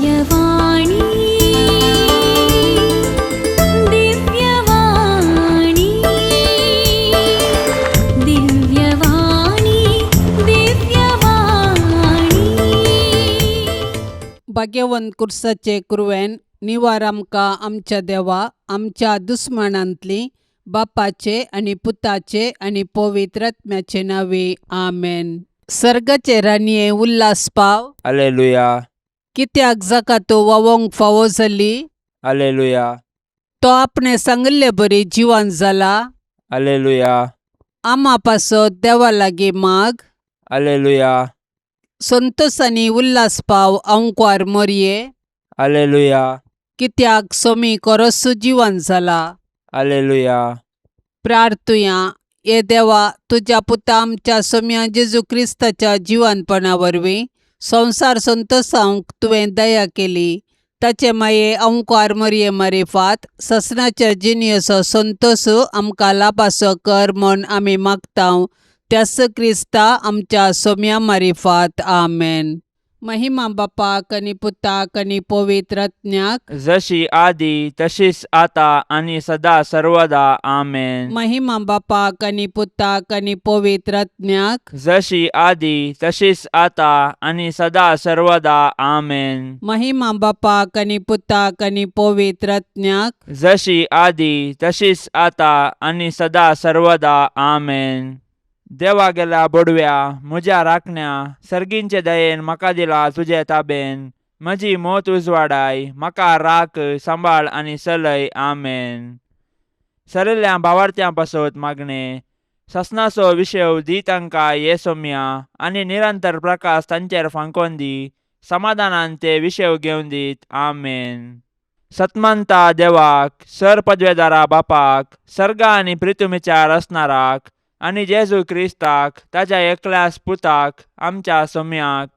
दिव्यवाणी, दिव्यवाणी, दिव्यवाणी, दिव्यवाणी. भाग्यवंत कुर्साचे कुरवेन निवार आमकां आमच्या देवा आमच्या दुस्मानांतली बापाचे आनी पुताचे आनी पवित्र आत्म्याचे नांवे आमेन. सर्गाचे राणये उल्हास पाव. अलेलुया. कित्याक जाका तो वावोंक फावो जाली. अलेलुया. तो आपणे सांगिल्ले बरी जिवन जाला. अलेलुया. आमा पासत देवा लागीं माग. अलेलुया. संतोस आनी उल्हास पाव आंकवार मोरये. अलेलुया. कित्याक सोमी कोरस्सू जिवन जाला. अलेलुया. प्रार्थुया. हे देवा, तुज्या पुता आमच्या सोम्या जेजू क्रिस्ताच्या जिवनपणा वरवीं संवसार संतोसावंक तुवें दया केली. ताचे माये अंकार मरये मारिफात ससनाच्या जिणेचो संतोस आमकां लाभासो कर म्हूण आमी मागतांव त्यास क्रिस्ता आमच्या सोम्या मारिफात. आमेन. महिमा बापाक आनी पुताक आनी पवित्र आत्म्याक. जशी आदी तशीच आता आणि सदा सर्वदा. आमेन. महिमा बापाक आनी पुताक आनी पवित्र आत्म्याक. जशी आदी तशीच आता आणि सदा सर्वदा. आमेन. महिमा बापाक आनी पुताक आनी पवित्र आत्म्याक. जशी आदी तशीच आता आणि सदा सर्वदा. आमेन. देवा गेल्या बोडव्या म्हज्या राखण्या सर्गींचे दयेन म्हाका दिला तुजे ताबेन. म्हजी मोत उजवाडाय म्हाका राख सांबाळ आनी चलय. आमेन. सरिल्ल्या भावार्थ्यां पासत मागणें. ससनाचो विशेव दी तांकां ये सोम्या आनी निरंतर प्रकाश तांचेर फांकोन दी. समाधानान ते विशेव घेवन दीत. आमेन. सतमंता देवाक सर पदवेदारा बापाक सर्गा आनी प्रितुमीच्या रचणाराक आनी जेजू क्रिस्ताक ताज्या एकल्यास पुताक आमच्या सोम्याक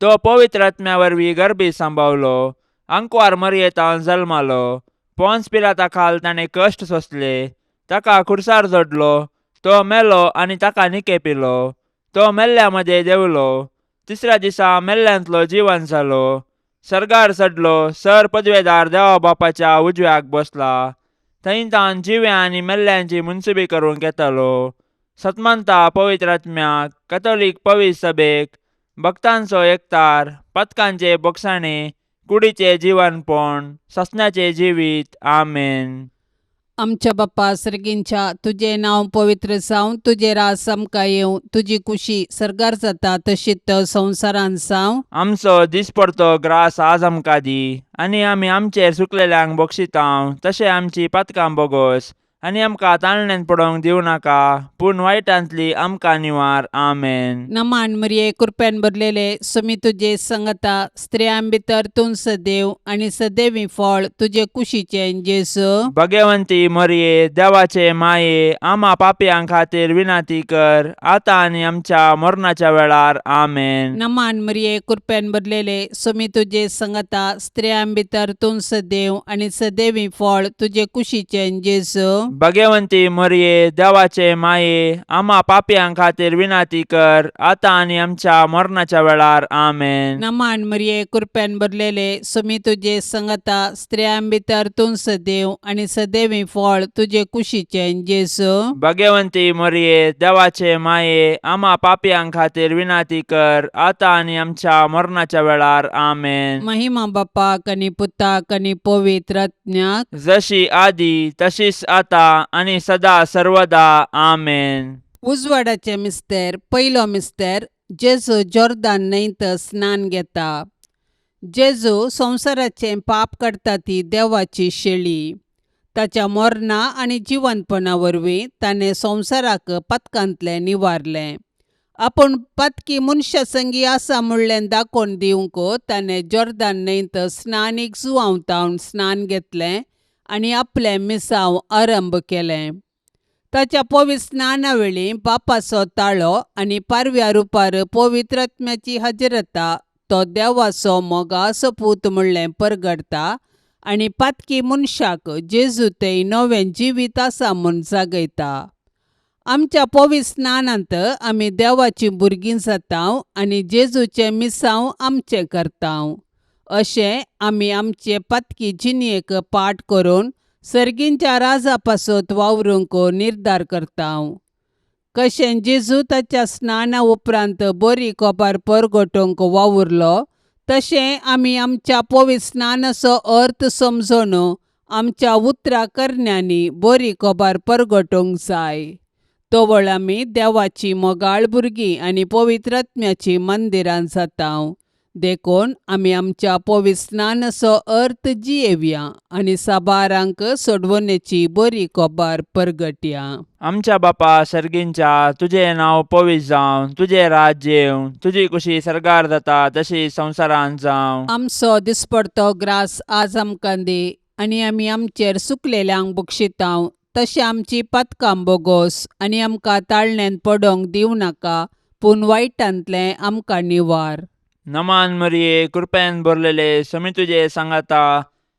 तो पवित्र आत्म्या वरवीं गर्भी सांबावलो आंकवार मरयेतान जल्मालो पोन्स पिलाता खाल ताणें कश्ट सोंसले ताका खुर्सार जोडलो तो मेलो आनी ताका निकेपिलो तो मेल्ल्या मदें देंवलो तिसऱ्या दिसा मेल्ल्यांतलो जिवन जालो सर्गार चडलो सर पदवेदार देवा बापाच्या उजव्याक बसला थंय तावन जिव्या आनी मेल्ल्यांची मुनसुबी करूंक येतालो. सतमंता पवित्र आत्म्याक कथोलीक पवित्र सभेक भक्तांचो एकतार पथकांचे बोगसाणे कुडीचे जिवनपण ससण्याचे जिवीत. आमेन. आमच्या बाप्पा सर्गींच्या, तुजें नांव पवित्र जावं, तुजें रास आमकां येवं, तुजी कुशी सर्गार जाता तशीच संवसारांत जावं. आमचो दिसपडतो ग्रास आज आमकां दी आनी आमी आमचेर सुकलेल्यांक बक्षितांव तशें आमची पातकां बोगोस आनी आमकां ताळण्यांत पडोवंक दिवं नाका पूण वायटांतली आमकां निवार. आमेन. नमान मरिये, कृपेन भरलेले, सुमी तुजे संगता, स्त्रियां भितर तूं सदैव आनी सदैवी फळ तुजे कुशीचें जेजू. भगवंती मरये देवाचे माये आमा पापयां खातीर विनंती कर आतां आनी आमच्या मरणाच्या वेळार. आमेन. नमान मरिये, कृपेन भरलेले, सुमी तुजे संगता, स्त्रियां भितर तूं सदैव आनी सदैवी फळ तुजे कुशीचें जेजू. भगवंती मरये देवाचे माये आमा पापयां खातीर विनंती कर आतां आनी आमच्या मरणाच्या वेळार. आमेन. नमान मरिये, कृपेन भरलेले, सुमी तुजे संगता, स्त्रियां भितर तूं सदैव आनी सदैवी फळ तुजे कुशीचें जेजू. भगवंती मरये देवाचे माये आमा पापयां खातीर विनंती कर आतां आनी आमच्या मरणाच्या वेळार. आमेन. महिमा बापाक आनी पुताक आनी पवित्र आत्म्याक. जशी आदी तशीच आता आनी सदा सर्वदा. आमेन. उजवाडाचे मिस्तेर. पयलो मिस्तेर. जेजू जोर्दान न्हंयत स्नान घेता. जेजू संवसाराचें पाप काडटा ती देवाची शेळी. ताच्या मरणा आनी जिवनपणा वरवीं ताणें संवसाराक पातकांतलें निवारलें. आपूण पातकी मनशा संगी आसा म्हणलें दाखोवन दिवंक ताणें जोर्दान न्हंयत स्नानीक जुवांव स्नान घेतलें आनी आपलें मिसांव आरंभ केलें. ताच्या पवित्र स्नाना वेळी बापाचो ताळो आनी पारव्या रुपार पवित्र आत्म्याची हजरता तो देवाचो मोगाचो पूत म्हणलें परगडता आनी पातकी मनशाक जेजू थंय नवें जिवीत आसा म्हूण जागयता. आमच्या पवित्र स्नानांत आमी देवाचीं भुरगीं जातांव आनी जेजूचें मिसांव आमचें करतांव. अशें आमी आमचे पातकी जिणेक पाठ करून सर्गींच्या राजा पासत वावरूंक निर्धार करतांव. कशें जेजू ताच्या स्नाना उपरांत बरी कोपार परगटोवंक वावुरलो तशें आमी आमच्या पवित्र स्नानाचो अर्थ समजून आमच्या उतरां करण्यांनी बरी खबर परगटोवंक जाय. तवळ आमी देवाची मोगाळ भुरगीं आनी पवित्र आत्म्याचीं मंदिरां जातांव. देखून आमी आमच्या पवित्र स्नानाचो अर्थ जियेवया आनी साबारांक सोडवणेची बरी खबर परगटया. आमच्या बापा सर्गींच्या, तुजें नांव पवित्र जावं, तुजें राज्य येवं, तुजी कुशी सर्गार जाता तशी संवसारांत जावं. आमचो दिसपडतो ग्रास आज आमकां दी आनी आमी आमचेर सुकलेल्यांक बक्षितांव तशें आमची पातकां बोगोस आनी आमकां ताळण्यांत पडोंक दिवं नाका पूण वायटांतलें आमकां निवार. नमान मरिये, कृपेन भरलेले, समी तुजे सांगाता,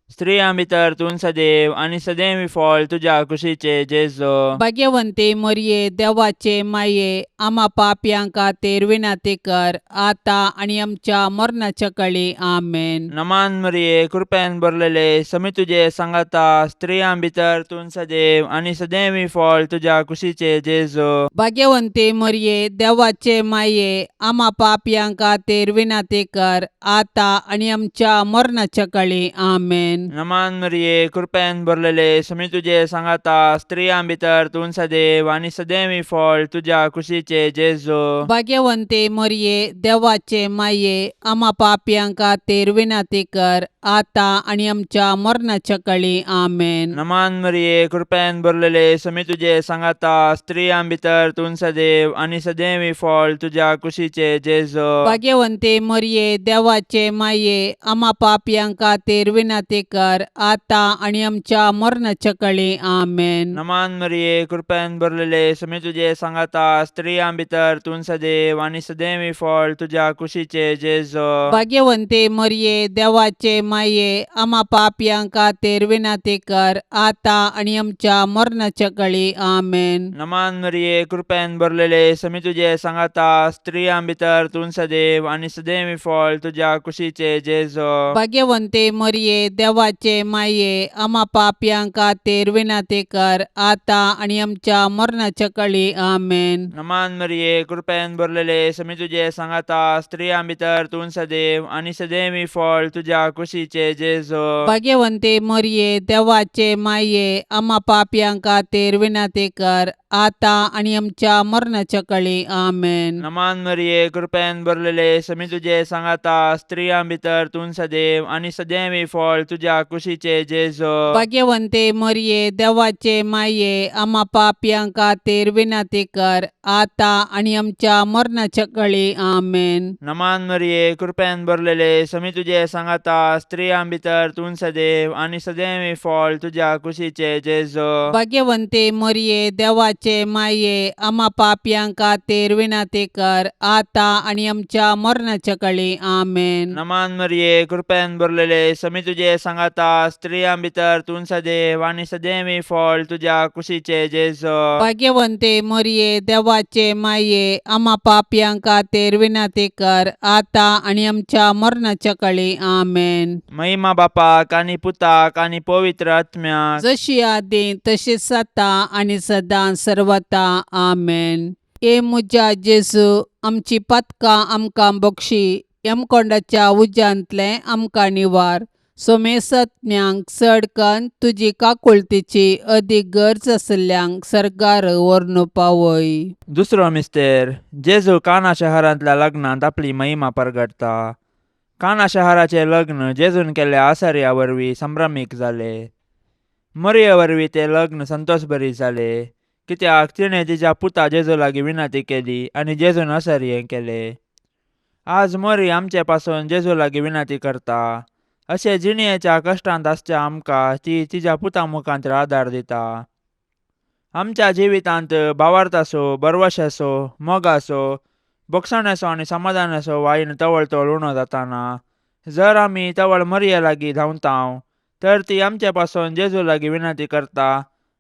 स्त्रियां भितर तूं सदैव आनी सदैव फळ तुज्या कुशीचे जेजो. भाग्यवंती मरये, देवाचे माये, आमा पापयां खातीर विनंती कर आतां आनी आमच्या मरणाच्या कळी. आमेन. नमान मरिये, कृपेन भरलेले, समी तुजे सांगाता, स्त्रियां भितर तूं सदैव आनी सदैव फळ तुज्या कुशीचे जेजो. भाग्यवंती मरये, देवाचे माये, आमा पापयां खातीर विनंती कर आतां आनी आमच्या मरणाच्या कळी. आमेन. नमान मरिये, कृपेन भरलेले, समी तुजे सांगाता, स्त्रियां भितर तूं सदैव आनी सदैव फळ तुज्या कुशीचे जेजो. भाग्यवंती मरये, देवाचे माये, आमा पापयां खातीर विनंती कर आतां आनी आमच्या मरणाच्या कळी. आमेन. नमान मरिये, कृपेन भरलेले, समी तुजे सांगाता, स्त्रियां भितर तूं सदैव आनी सदैव फळ तुज्या कुशीचे जेजो. भाग्यवंती मरये, देवाचे माये, आमा पापयां खातीर विनंती कर आतां आनी आमच्या मरणाच्या कळी. आमेन. नमान मरिये, कृपेन भरलेले, समी तुजे सांगाता, स्त्रियां भितर तूं सदैव आनी सदैव फळ तुज्या कुशीचे जेजो. भाग्यवंती मरये, देवाचे माये, आमा पापयां खातीर विनंती कर आतां आनी आमच्या मरणाच्या कळी. आमेन. नमान मरिये, कृपेन भरलेले, समी तुजे सांगाता, स्त्रियां भितर तूं सदैव आनी सदैव फळ तुज्या कुशीचे जेजो. भाग्यवंती मरये, देवाचे माये, आमा पापयां खातीर विनंती कर आतां आनी आमच्या मरणाच्या कळी. आमेन. नमान मरिये, कृपेन भरलेले, समी तुजे सांगाता, स्त्रियां भितर तूं सदैव आनी सदैव फळ तुज्या कुशीचे जेजो. भाग्यवंती मरये, देवाचे माये, आमा पापयां खातीर विनंती कर आतां आनी आमच्या मरणाच्या कळी. आमेन. नमान मरिये, कृपेन भरलेले, समी तुजे सांगाता, स्त्रियां भितर तूं सदैव आनी सदैव फळ तुज्या कुशीचे जेजो. भाग्यवंती मरये, देवाचे माये, आमा पापयां खातीर विनंती कर आतां आनी आमच्या मरणाच्या कळी. आमेन. नमान मरिये, कृपेन भरलेले, समी तुजे सांगाता, स्त्रियां भितर तूं सदैव आनी सदैव फळ तुज्या कुशीचे जेजो. भाग्यवंती मरये, देवाचे माये, आमा पापयां खातीर विनंती कर आतां आनी आमच्या मरणाच्या कळी. आमेन. नमान मरिये, कृपेन भरलेले, समी तुजे सांगाता, स्त्रियां भितर तूं सदैव आनी सदैव फळ तुज्या कुशीचे जेजो. भाग्यवंती मरये, देवाचे माये, आमा पापयां खातीर विनंती कर आतां आनी आमच्या मरणाच्या कळी. आमेन. महिमा बापाक आनी पुताक आनी पवित्र आत्म्याक, जशी आदी तशीच आतां आनी सदां सर्वता. आमेन. ए म्हज्या जेजू, आमची पातकां आमकां बक्षी, यमकोंडाच्या उज्यांतलें आमकां निवार, सोमेसत्म्यांक चड कन्न तुजी काकुळतीची अदीक गरज आशिल्ल्यांक सर्गार व्हरून पावय. दुसरो मिस्तेर, जेजू काना शहरांतल्या लग्नांत आपली महिमा परगटता. काना शहराचें लग्न जेजून केल्ल्या आसार्या वरवीं संभ्रमीक जालें. मरिये वरवीं तें लग्न संतोशभरीत जालें, कित्याक तिणें तिच्या पुता जेजू लागीं विनंती केली आनी जेजून आसर्यें केलें. आज मरी आमचे पासून जेजू लागीं विनंती करता. अशें जिणेच्या कश्टांत आसच्या आमकां ती तिच्या पुता मुखांत आदार दिता. आमच्या जिवितांत भावार्थाचो, भरवशाचो, मोगाचो, भोगसण्याचो आनी समाधानाचो वायन तवळ तवळ उणो जाताना जर आमी तवळ मरिये लागीं धांवतांव तर ती आमचे पासून जेजू लागीं विनंती करता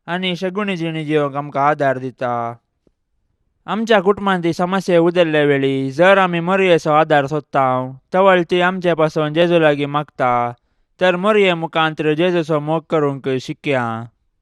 आनी शगुणी जिणी जिवंक आमकां आदार दिता. आमच्या कुटुंबांत समस्या उदरले वेळी जर आमी मोरयेचो आदार सोदता तवळ ती आमचे पासून जेजू लागीं मागता तर मोरये मुखांत्र जेजूचो मोग करूंक शिकया.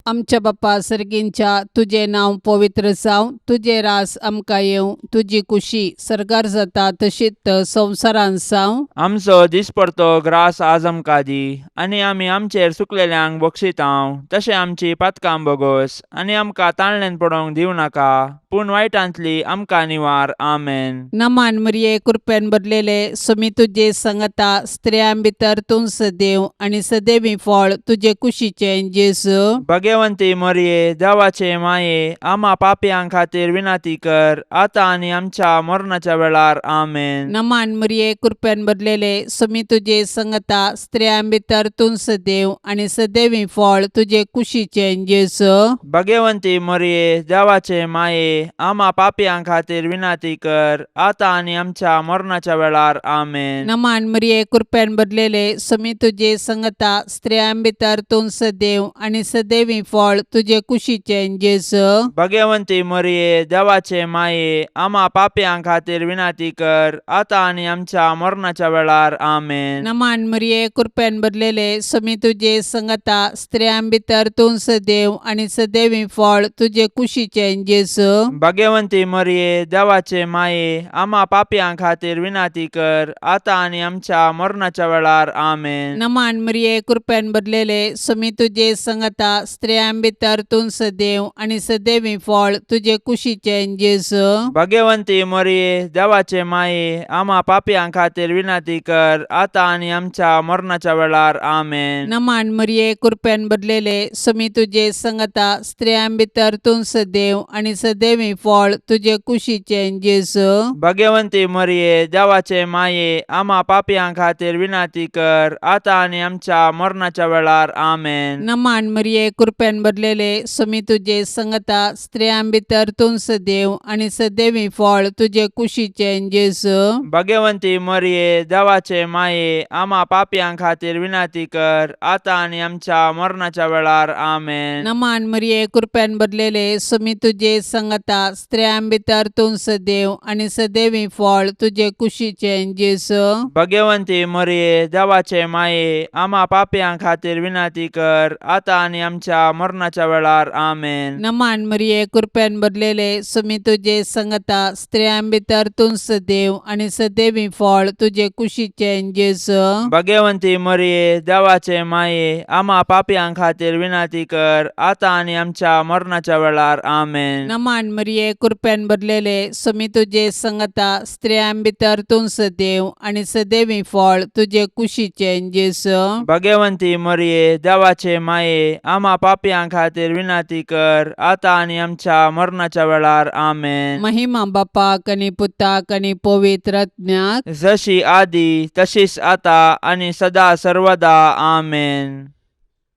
आमच्या बापा सर्गींच्या तुजें नांव पवित्र जावं, तुजें रास आमकां येवं, तुजी कुशी सर्गार जाता तशीच संवसारांत जावं. आमचो दिसपडतो ग्रास आज आमकां दी आनी आमी आमचेर चुकलेल्यांक बक्षितांव तशें आमची पातकां बोगोस आनी आमकां ताणल्यान पडोवंक दिवं नाका पूण वायटांतली आमकां निवार. आमेन. नमान मरिये, कृपेन भरलेले, सुमी तुजे संगता, स्त्रियां भितर तूं सदैव आनी सदैवी फळ तुजे कुशीचें जेजू. भगवंती मोरये, देवाचे माये, आमा पापयां खातीर विनंती कर आतां आनी आमच्या मरणाच्या वेळार. आमेन. नमान मरिये, कृपेन भरलेले, सुमी तुजे संगता, स्त्रियां भितर तूं सदैव आनी सदैवी फळ तुजे कुशीचें जेजू. भगवंती मोरये, देवाचे माये, आमा पापयां खातीर विनंती कर आतां आनी आमच्या मरणाच्या वेळार. आमेन. नमान मरिये, कृपेन भरलेले, सुमी तुजे संगता, स्त्रियां भितर तूं सदैव आनी सदैवी फळ तुजे कुशीचें जेजू. भगवंती मोरये, देवाचे माये, आमा पापयां खातीर विनंती कर आतां आनी आमच्या मरणाच्या वेळार. आमेन. नमान मरिये, कृपेन भरलेले, सुमी तुजे संगता, स्त्रियां भितर तूं सदैव आनी सदैवी फळ तुजे कुशीचें जेजू. भगवंती मोरये, देवाचे माये, आमा पापयां खातीर विनंती कर आतां आनी आमच्या मरणाच्या वेळार. आमेन. नमान मरिये, कृपेन भरलेले, सुमी तुजे संगता, स्त्रियां भितर तूं सदैव आनी सदैवी फळ तुजे कुशीचें जेजू. भगवंती मोरये, देवाचे माये, आमा पापयां खातीर विनंती कर आतां आनी आमच्या मरणाच्या वेळार. आमेन. नमान मरिये, कृपेन भरलेले, सुमी तुजे संगता, स्त्रियां भितर तूं सदैव आनी सदैवी फळ तुजे कुशीचें जेजू. भगवंती मोरये, देवाचे माये, आमा पापयां खातीर विनंती कर आतां आनी आमच्या मरणाच्या वेळार. आमेन. नमान मरिये, कृपेन भरलेले, सुमी तुजे संगता, स्त्रियां भितर तूं सदैव आनी सदैवी फळ तुजे कुशीचें जेजू. भगवंती मोरये, देवाचे माये, आमा पापयां खातीर विनंती कर आतां आनी आमच्या मरणाच्या वेळार. आमेन. नमान मरिये, कृपेन भरलेले, सुमी तुजे संगता, स्त्रियां भितर तूं सदैव आनी सदैवी फळ तुजे कुशीचें जेजू. भगवंती मोरये, देवाचे माये, आमा पापयां खातीर विनंती कर आतां आनी आमच्या मरणाच्या वेळार. आमेन. नमान मरिये, कृपेन भरलेले, सुमी तुजे संगता, स्त्रियां भितर तूं सदैव आनी सदैवी फळ तुजे कुशीचें जेजू. भगवंती मोरये, देवाचे माये, आमा पापयां खातीर विनंती कर आतां आनी आमच्या मरणाच्या वेळार. आमेन. नमान मरिये, कृपेन भरलेले, सुमी तुजे संगता, स्त्रियां भितर तूं सदैव आनी सदैवी फळ तुजे कुशीचें जेजू. भगवंती मोरये, देवाचे माये, आमा पापयां खातीर विनंती कर आतां आनी आमच्या मरणाच्या वेळार. आमेन. महिमा बापाक आनी पुताक आनी पवित्र आत्म्याक, जशी आदी तशीच आता आनी सदा सर्वदा. आमेन.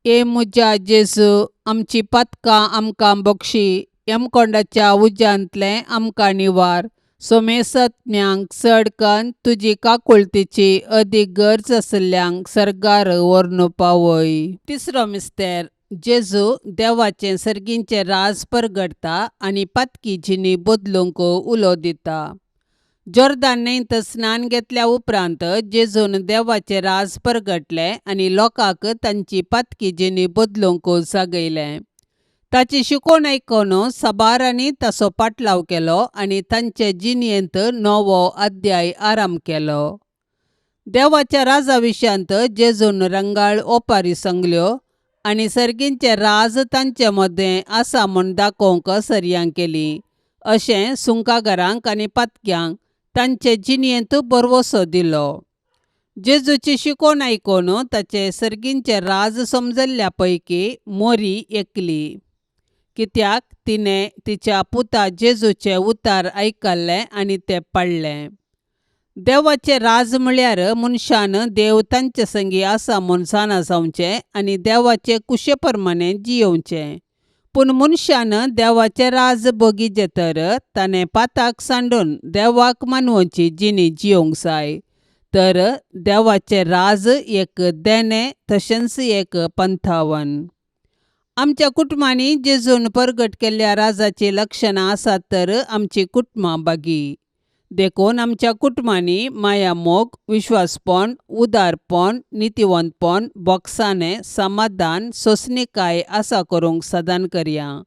ए म्हज्या जेजू, आमची पातकां आमकां बक्षी, यमकोंडाच्या उज्यांतलें आमकां निवार, सोमेसत्म्यांक चड कन्न तुजी काकुळतीची अदीक गरज आशिल्ल्यांक सर्गार व्हरून पावय. तिसरो मिस्तेर, जेजू देवाचें सर्गींचें राज परगटता आनी पातकी जिणी बदलूंक उलो दिता. जोर्दान न्हंयत स्नान घेतल्या उपरांत जेजून देवाचें राज परगटलें आनी लोकांक तांची पातकी जिणी बदलूंक जागयलें. ताची शिकवण आयकून साबारांनी ताचो पाटलाव केलो आनी तांचे जिणेंत नवो अध्याय आराम केलो. देवाच्या राजा विशयांत जेजून रंगाळ ओपारी सांगल्यो आनी सर्गींचें राज तांचे मदें आसा म्हूण दाखोवंक सरयां केली. अशें सुंकागारांक आनी पातक्यांक तांचे जिणेंत भरवसो दिलो. जेजूची शिकवण आयकून ताचें सर्गींचें राज समजल्ल्या पैकी मोरी एकली, कित्याक तिणें तिच्या पुता जेजूचें उतार आयकल्लें आनी तें पाळ्ळें. देवाचें राज म्हळ्यार मनशान देव तांचे संगी आसा म्हूण जाणा जावचें आनी देवाचे कुशे प्रमाणें जियोवचें. पूण मनशान देवाचें राज बगीचें तर ताणें पाताक सांडून देवाक मानवची जिणी जियोवंक जाय. तर देवाचें राज एक देणें तशेंच एक पंथावन. आमच्या कुटुंबांनी जेजून परगट केल्ल्या राजाची लक्षणां आसात तर आमची कुटुंबां बागी. देखून आमच्या कुटुंबांनी मायामोग, विश्वासपण, उदारपण, नितीवंतपण, बोगसाणें, समाधान, सोंसणीकाय आसा करूंक सदान करया.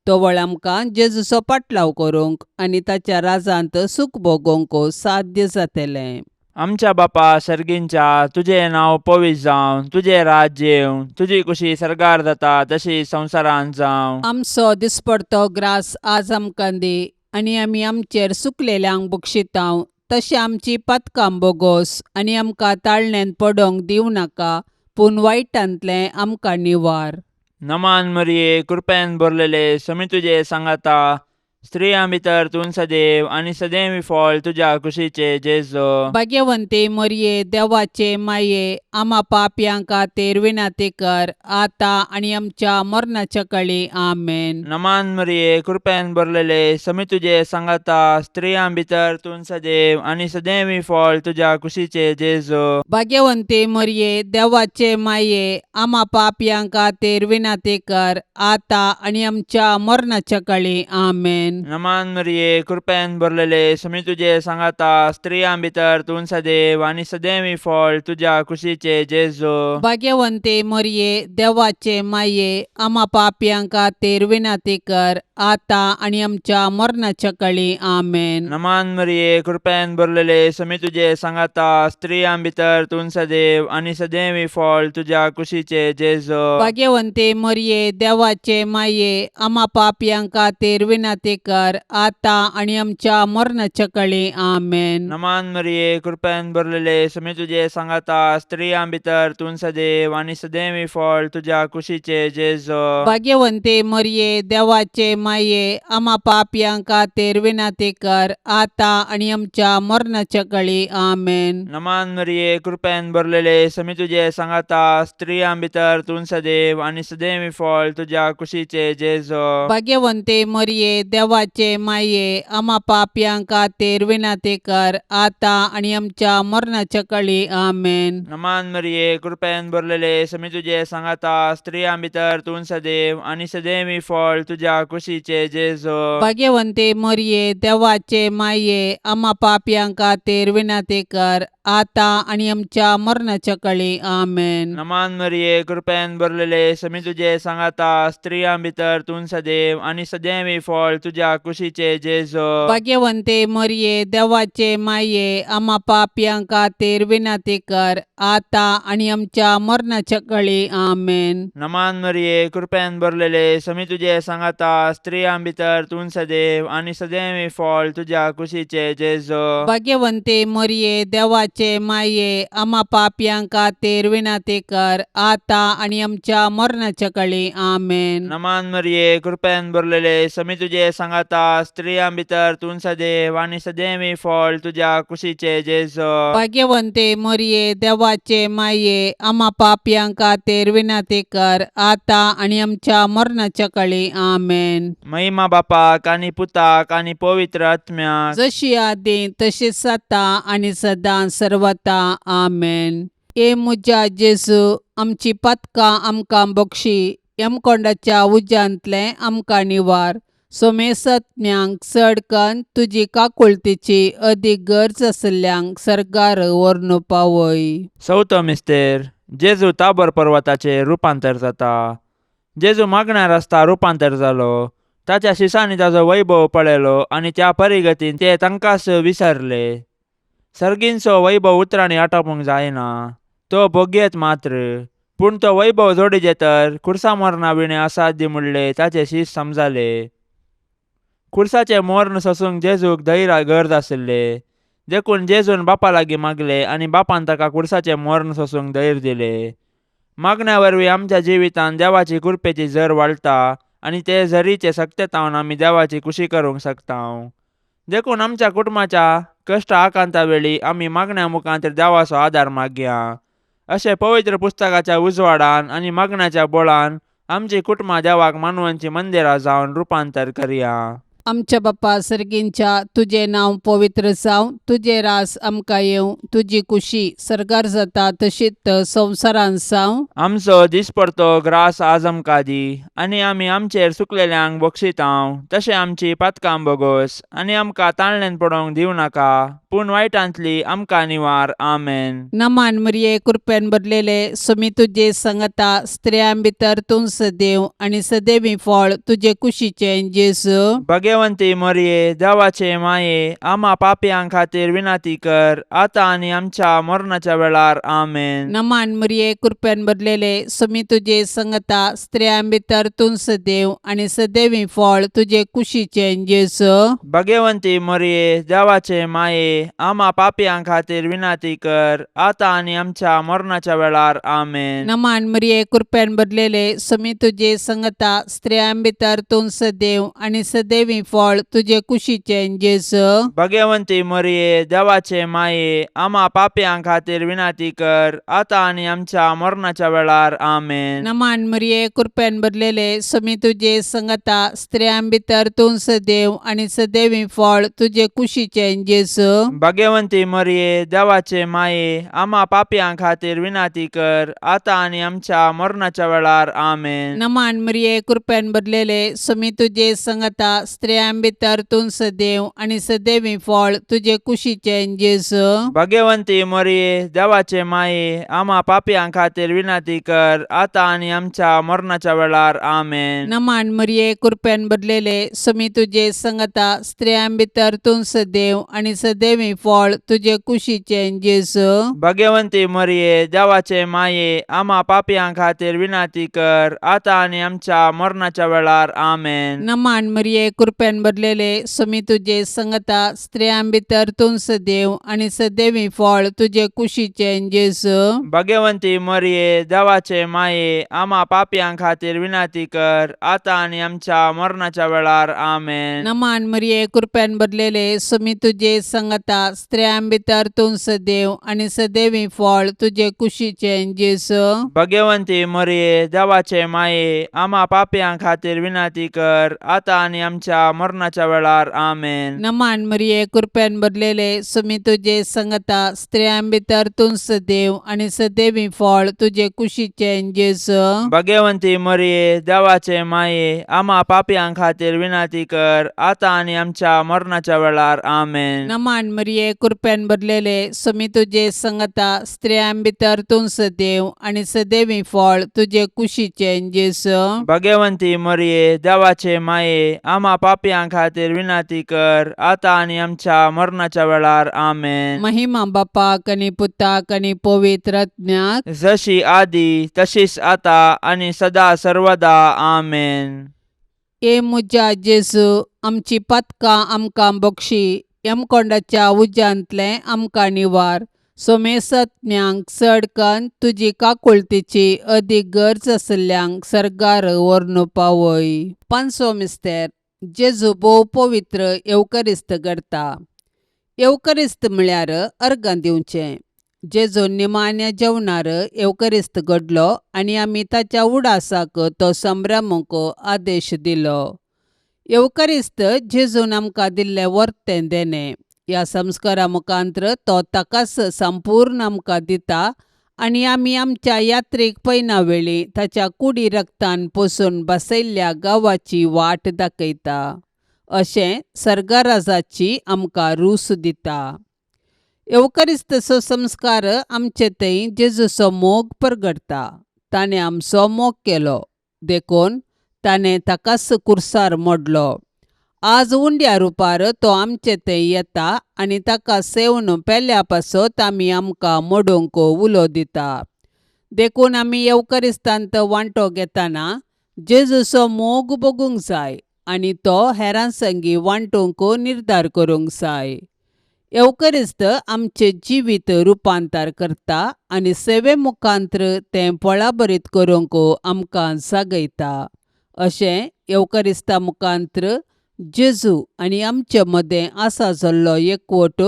तवळ आमकां जेजूचो पाटलाव करूंक आनी ताच्या राजांत सूख भोगोवंक साध्य जातलें. आमच्या बापा सर्गींच्या, तुजें नांव पवित्र जावं, तुजें राज्य येवं, तुजी कुशी सर्गार जाता तशी संवसारांत जावं. आमचो दिसपडतो ग्रास आज आमकां दी आनी आमी आमचेर सुकलेल्यांक बक्षितांव तशें आमची पातकां बोगोस आनी आमकां ताळण्यांत पडोंक दिवं नाका पूण वायटांतलें आमकां निवार. नमान मरिये, कृपेन भरलेले, समी तुजे सांगाता, स्त्रियां भितर तूं सदैव आनी सदैव फळ तुज्या कुशीचे जेजो. भाग्यवंती मरये, देवाचे माये, आमा पापयां खातीर विनंती कर आतां आनी आमच्या मरणाच्या कळी. आमेन. नमान मरिये, कृपेन भरलेले, समी तुजे सांगाता, स्त्रियां भितर तूं सदैव आनी सदैव फळ तुज्या कुशीचे जेजो. भाग्यवंती मरये, देवाचे माये, आमा पापयां खातीर विनंती कर आतां आनी आमच्या मरणाच्या कळी. आमेन. नमान मरिये, कृपेन भरलेले, समी तुजे सांगाता, स्त्रियां भितर तूं सदैव आनी सदैव फळ तुज्या कुशीचे जेजो. भाग्यवंती मरये, देवाचे माये, आमा पापयां खातीर विनंती कर आतां आनी आमच्या मरणाच्या कळी. आमेन. नमान मरिये, कृपेन भरलेले, समी तुजे सांगाता, स्त्रियां भितर तूं सदैव आनी सदैव फळ तुज्या कुशीचे जेजो. भाग्यवंती मरये, देवाचे माये, आमा पापयां खातीर विनंती कर आतां आनी आमच्या मरणाच्या कळी. आमेन. नमान मरिये, कृपेन भरलेले, समी तुजे सांगाता, स्त्रियां भितर तूं सदैव आनी सदैव फळ तुज्या कुशीचे जेजो. भाग्यवंती मरये, देवाचे माये, आमा पापयां खातीर विनंती कर आतां आनी आमच्या मरणाच्या कळी. आमेन. नमान मरिये, कृपेन भरलेले, समी तुजे सांगाता, स्त्रियां भितर तूं सदैव आनी सदैव फळ तुज्या कुशीचे जेजो. भाग्यवंती मरये, देवाचे माये, आमा पापयां खातीर विनंती कर आतां आनी आमच्या मरणाच्या कळी. आमेन. नमान मरिये, कृपेन भरलेले, समी तुजे सांगाता, स्त्रियां भितर तूं सदैव आनी सदैव फळ तुज्या कुशीचे जेजो. भाग्यवंती मरये, देवाचे माये, आमा पापयां खातीर विनंती कर आतां आनी आमच्या मरणाच्या कळी. आमेन. नमान मरिये, कृपेन भरलेले, समी तुजे सांगाता, स्त्रियां भितर तूं सदैव आनी सदैव फळ तुज्या कुशीचे जेजो. भाग्यवंती मरये, देवाचे माये, आमा पापयां खातीर विनंती कर आतां आनी आमच्या मरणाच्या कळी. आमेन. नमान मरिये, कृपेन भरलेले, समी तुजे सांगाता, स्त्रियां भितर तूं सदैव आनी सदैव फळ तुज्या कुशीचे जेजो. भाग्यवंती मरये, देवाचे माये, आमा पापयां खातीर विनंती कर आतां आनी आमच्या मरणाच्या कळी. आमेन. नमान मरिये, कृपेन भरलेले, समी तुजे सांगाता, स्त्रियां भितर तूं सदैव आनी सदैव फळ तुज्या कुशीचे जेजो. भाग्यवंती मरये, देवाचे माये, आमा पापयां खातीर विनंती कर आतां आनी आमच्या मरणाच्या कळी. आमेन. महिमा बापाक आनी पुताक आनी पवित्र आत्म्याक, जशी आदी तशीच आतां आनी सदां सर्वता. आमेन. ए म्हज्या जेजू, आमची पातकां आमकां बक्षी, यमकोंडाच्या उज्यांतलें आमकां निवार, सोमेसत्म्यांक चड कन्न तुजी काकुळतीची अदीक गरज आशिल्ल्यांक सर्गार व्हरून पावय. चवथो मिस्तेर, जेजू ताबर पर्वताचेर रुपांतर जाता. जेजू मागण्यार आसता रुपांतर जालो. ताच्या शिसांनी ताजो वैभव पळयलो आनी त्या परिगतीन ते तांकांच विसरले. सर्गींचो वैभव उतरांनी आटोवंक जायना, तो भोगयेत मात्र, पूण तो वैभव जोडीजे तर खुर्सा मरणा विणे असाध्य म्हणले ताचे शीस समजाले. खुर्साचें मर्ण सोसूंक जेजूक धैर्य गरज आशिल्ले, देखून जेजून बापा लागीं मागले आनी बापान ताका खुर्साचें मर्ण सोसूंक धैर्य दिले. मागण्या वरवीं आमच्या जिवितांत देवाची कृपेची झर वाडटा आनी ते झरीचे सक्तेतावन आमी देवाची कुशी करूंक शकता. देखून आमच्या कुटुंबाच्या कश्ट आकांता वेळी आमी मागण्या मुखांत देवाचो आदार मागया. अशें पवित्र पुस्तकाच्या उजवाडान आनी मागण्याच्या बोळान आमची कुटुंबां देवाक मानवांची मंदिरां जावन रुपांतर करया. आमच्या बापा सर्गींच्या तुजें नांव पवित्र जावं, तुजें रास आमकां येवं, तुजी कुशी सर्गार जाता तशीच संवसारांत जावं. आमचो दिसपडतो ग्रास आज आमकां दी आनी आमी आमचेर चुकलेल्यांक बक्षितांव तशें आमची पातकां बोगोस आनी आमकां ताणल्यान पडोवंक दिवं नाका पूण वायटांतली आमकां निवार. आमेन. नमान मरिये, कृपेन भरलेले, सुमी तुजे संगता, स्त्रियां भितर तूं सदैव आनी सदैवी फळ तुजे कुशीचें जेजू. भगवंती मोरये, देवाचे माये, आमा पापयां खातीर विनंती कर आतां आनी आमच्या मरणाच्या वेळार. आमेन. नमान मरिये, कृपेन भरलेले, सुमी तुजे संगता, स्त्रियां भितर तूं सदैव आनी सदैवी फळ तुजे कुशीचें जेजू. भगवंती मोरये, देवाचे माये, आमा पापयां खातीर विनंती कर आतां आनी आमच्या मरणाच्या वेळार. आमेन. नमान मरिये, कृपेन भरलेले, सुमी तुजे संगता, स्त्रियां भितर तूं सदैव आनी सदैवी फळ तुजे कुशीचें जेजू. भगवंती मोरये, देवाचे माये, आमा पापयां खातीर विनंती कर आतां आनी आमच्या मरणाच्या वेळार. आमेन. नमान मरिये, कृपेन भरलेले, सुमी तुजे संगता, स्त्रियां भितर तूं सदैव आनी सदैवी फळ तुजे कुशीचें जेजू. भगवंती मोरये, देवाचे माये, आमा पापयां खातीर विनंती कर आतां आनी आमच्या मरणाच्या वेळार. आमेन. नमान मरिये, कृपेन भरलेले, सुमी तुजे संगता, स्त्रियां भितर तूं सदैव आनी सदैवी फळ तुजे कुशीचें जेजू. भगवंती मोरये, देवाचे माये, आमा पापयां खातीर विनंती कर आतां आनी आमच्या मरणाच्या वेळार. आमेन. नमान मरिये, कृपेन भरलेले, सुमी तुजे संगता, स्त्रियां भितर तूं सदैव आनी सदैवी फळ तुजे कुशीचें जेजू. भगवंती मोरये, देवाचे माये, आमा पापयां खातीर विनंती कर आतां आनी आमच्या मरणाच्या वेळार. आमेन. नमान मरिये, कृपेन भरलेले, सुमी तुजे संगता, स्त्रियां भितर तूं सदैव आनी सदैवी फळ तुजे कुशीचें जेजू. भगवंती मोरये, देवाचे माये, आमा पापयां खातीर विनंती कर आतां आनी आमच्या मरणाच्या वेळार. आमेन. नमान मरिये, कृपेन भरलेले, सुमी तुजे संगता, स्त्रियां भितर तूं सदैव आनी सदैवी फळ तुजे कुशीचें जेजू. भगवंती मोरये, देवाचे माये, आमा पापयां खातीर विनंती कर आतां आनी आमच्या मरणाच्या वेळार. आमेन. नमान मरिये, कृपेन भरलेले, सुमी तुजे संगता, स्त्रियां भितर तूं सदैव आनी सदैवी फळ तुजे कुशीचें जेजू. भगवंती मोरये, देवाचे माये, आमा पापयां खातीर विनंती कर आतां आनी आमच्या मरणाच्या वेळार. आमेन. नमान मरिये, कृपेन भरलेले, सुमी तुजे संगता, स्त्रियां भितर तूं सदैव आनी सदैवी फळ तुजे कुशीचें जेजू. भगवंती मोरये, देवाचे माये, आमा पापयां खातीर विनंती कर आतां आनी आमच्या मरणाच्या वेळार. आमेन. महिमा बापाक आनी पुताक आनी पवित्र आत्म्याक. जशी आदी तशीच आता आनी सदा सर्वदा. आमेन. ए म्हज्या जेजू, आमची पातकां आमकां बक्षी, यमकोंडाच्या उज्यांतलें आमकां निवार, सोमेसत्म्यांक चड कन्न तुजी काकुळतीची अदीक गरज आशिल्ल्यांक सर्गार व्हरून पावय. पांचवो मिस्तेर, जेजू भोव पवित्र येवकरिस्त करता. येवकरिस्त म्हळ्यार अर्गां दिवचें. जेजू निमाण्या जेवणार येवकरिस्त घडलो आनी आमी ताच्या उडासाक तो संभ्रमूंक आदेश दिलो. येवकरिस्त जेजून आमकां दिल्लें वर्तें देणें. ह्या संस्कारा मुखांत्र तो ताकाच संपूर्ण आमकां दिता आनी आमी आमच्या यात्रेक पयना वेळी ताच्या कुडी रक्तान पोसून बसयल्ल्या गांवाची वाट दाखयता. अशें सर्गराजाची आमकां रूस दिता. येवकरिस्तचो संस्कार आमचे थंय जेजूचो मोग परगटता. ताणें आमचो मोग केलो देखून ताणें ताकाच कुर्सार मोडलो. आज उंड्या रुपार तो आमचे थंय येता आनी ताका सेवन पेल्या पासत आमी आमकां मोडूंक उलो दिता. देखून आमी येवकरिस्तांत वांटो घेतना जेजूचो मोग बगूंक जाय आनी तो हेरां संगी वांटूंक निर्धार करूंक जाय. येवकरिस्त आमचें जिवीत रुपांतर करता आनी सेवे मुखांत्र तें फळाभरीत करूंक आमकां जागयता. अशें येवकरिस्ता मुखांत्र जेजू आनी आमचे मदें आसा जाल्लो एकवट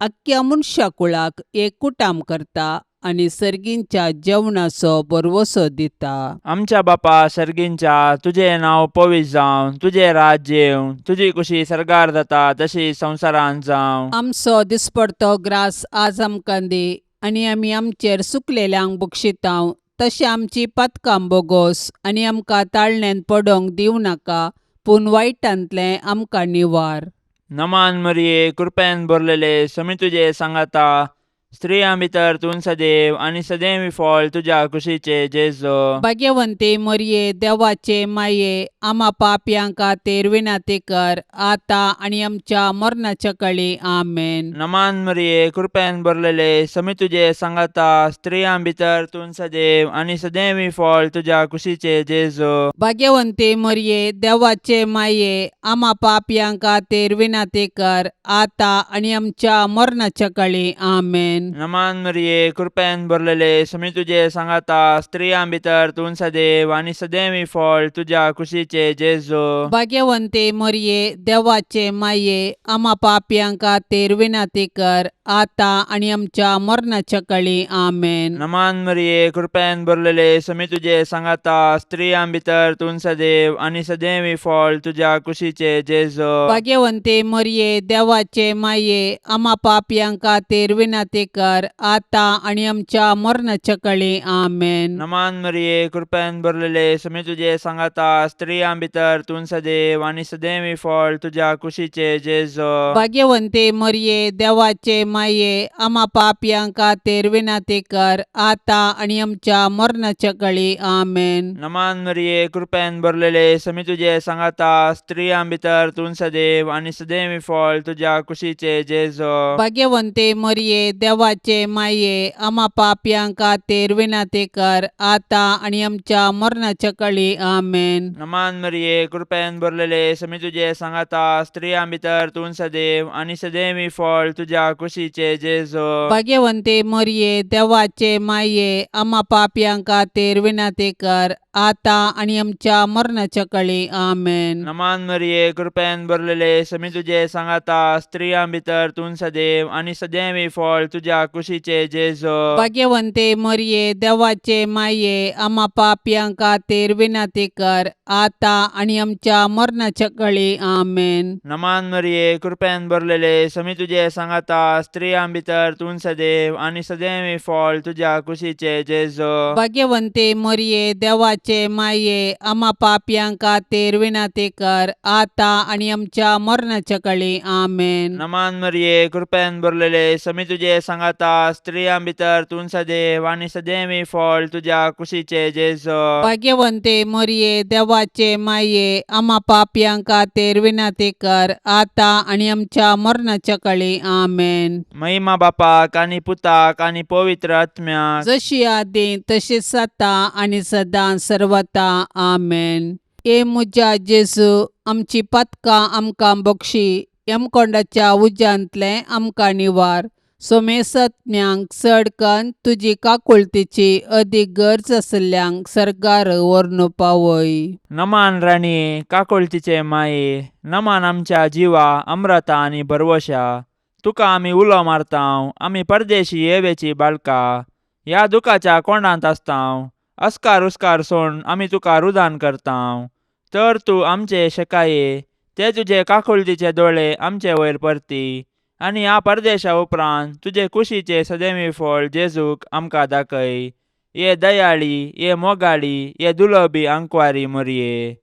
आख्ख्या मनशा कुळाक एक कुटाम करता आनी सर्गींच्या जेवणाचो भरवसो दिता. आमच्या बापा सर्गींच्या तुजें नांव पवित्र जावं, तुजें राज्य येवं, तुजी कुशी सर्गार जाता तशी संवसारांत जावं. आमचो दिसपडतो ग्रास आज आमकां दी आनी आमी आमचेर सुकलेल्यांक बक्षितांव तशें आमची पातकां बोगोस आनी आमकां ताळण्यांत पडोंक दिवं नाका पूण वायटांतलें आमकां निवार. नमान मरिये, कृपेन भरलेले, समी तुजे सांगाता, स्त्रियां भितर तूं सदैव आनी सदैव फळ तुज्या कुशीचे जेजो. भाग्यवंती मरये, देवाचे माये, आमा पापयां खातीर विनंती कर आतां आनी आमच्या मरणाच्या कळी. आमेन. नमान मरिये, कृपेन भरलेले, समी तुजे सांगाता, स्त्रियां भितर तूं सदैव आनी सदैव फळ तुज्या कुशीचे जेजो. भाग्यवंती मरये, देवाचे माये, आमा पापयां खातीर विनंती कर आतां आनी आमच्या मरणाच्या कळी. आमेन. नमान मरिये, कृपेन भरलेले, समी तुजे सांगाता, स्त्रियां भितर तूं सदैव आनी सदैव फळ तुज्या कुशीचे जेजो. भाग्यवंती मरये, देवाचे माये, आमा पापयां खातीर विनंती कर आतां आनी आमच्या मरणाच्या कळी. आमेन. नमान मरिये, कृपेन भरलेले, समी तुजे सांगाता, स्त्रियां भितर तूं सदैव आनी सदैव फळ तुज्या कुशीचे जेजो. भाग्यवंती मरये, देवाचे माये, आमा पापयां खातीर विनंती कर आतां आनी आमच्या मरणाच्या कळी. आमेन. नमान मरिये, कृपेन भरलेले, समी तुजे सांगाता, स्त्रियां भितर तूं सदैव आनी सदैव फळ तुज्या कुशीचे जेजो. भाग्यवंती मरये, देवाचे माये, आमा पापयां खातीर विनंती कर आतां आनी आमच्या मरणाच्या कळी. आमेन. नमान मरिये, कृपेन भरलेले, समी तुजे सांगाता, स्त्रियां भितर तूं सदैव आनी सदैव फळ तुज्या कुशीचे जेजो. भाग्यवंती मरये, देवाचे माये, आमा पापयां खातीर विनंती कर आतां आनी आमच्या मरणाच्या कळी. आमेन. नमान मरिये, कृपेन भरलेले, समी तुजे सांगाता, स्त्रियां भितर तूं सदैव आनी सदैव फळ तुज्या कुशीचे जेजो. भाग्यवंती मरये, देवाचे माये, आमा पापयां खातीर विनंती कर आतां आनी आमच्या मरणाच्या कळी. आमेन. नमान मरिये, कृपेन भरलेले, समी तुजे सांगाता, स्त्रियां भितर तूं सदैव आनी सदैव फळ तुज्या कुशीचे जेजो. भाग्यवंती मरये, देवाचे माये, आमा पापयां खातीर विनंती कर आतां आनी आमच्या मरणाच्या कळी. आमेन. नमान मरिये, कृपेन भरलेले, समी तुजे सांगाता, स्त्रियां भितर तूं सदैव आनी सदैव फळ तुज्या कुशीचे जेजो. भाग्यवंती मरये, देवाचे माये, आमा पापयां खातीर विनंती कर आतां आनी आमच्या मरणाच्या कळी. आमेन. नमान मरिये, कृपेन भरलेले, समी तुजे सांगाता, स्त्रियां भितर तूं सदैव आनी सदैव फळ तुज्या कुशीचे जेजो. भाग्यवंती मरये, देवाचे माये, आमा पापयां खातीर विनंती कर आतां आनी आमच्या मरणाच्या कळी. आमेन. महिमा बापाक आनी पुताक आनी पवित्र आत्म्याक, जशी आदी तशीच आतां आनी सदां सर्वता. आमेन. ए म्हज्या जेजू, आमची पातकां आमकां बक्षी, यमकोंडाच्या उज्यांतलें आमकां निवार, सोमेसत्म्यांक चड कन्न तुजी काकुळतीची अदीक गरज आशिल्ल्यांक सर्गार व्हरून पावय. नमान राणये, काकुळतीचे माये, नमान आमच्या जिवा अम्रता आनी भरवशा, तुका आमी उलो मारतांव, आमी परदेशी येवेची बाळका, ह्या दुखाच्या कोंडांत आसतांव, अस्कार उस्कार सोड आमी तुका रुदान करतांव, तर तूं आमचे शेकाये ते तुजे काकुळतीचे दोळे आमचे वयर परती आनी ह्या परदेशा उपरांत तुजे कुशीचे सदैवी फळ जेजूक आमकां दाखय. ये दयाळी, ये मोगाळी, ये दुलबी आंकवारी मोरये,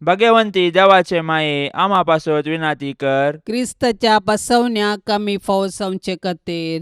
भाग्यवंती देवाचे माये, आमा पासत विनाती कर. क्रिस्ताच्या बसवण्याक आमी फावो जावचे खातीर